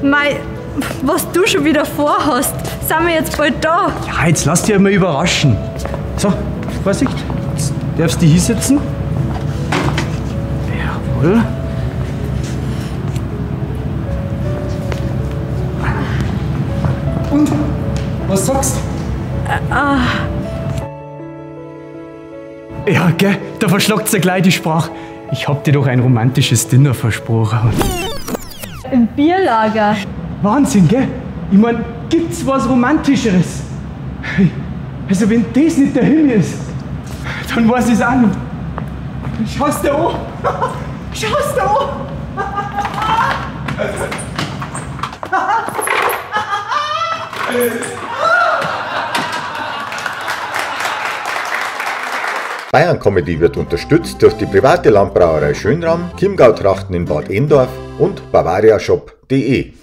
Mei, was du schon wieder vorhast. Sind wir jetzt bald da? Ja, jetzt lass dich einmal überraschen. So, Vorsicht. Jetzt darfst du dich hinsetzen. Jawohl. Und? Was sagst du? Ja, gell? Da verschlagt's ja gleich die Sprache. Ich hab dir doch ein romantisches Dinner versprochen. Im Bierlager. Wahnsinn, gell? Ich mein, gibt's was Romantischeres? Also wenn das nicht der Himmel ist, dann weiß ich's auch nicht. Schau's dir an! Schau's dir an! Bayern Comedy wird unterstützt durch die private Landbrauerei Schönram, Chiemgau Trachten in Bad Endorf und bavariashop.de.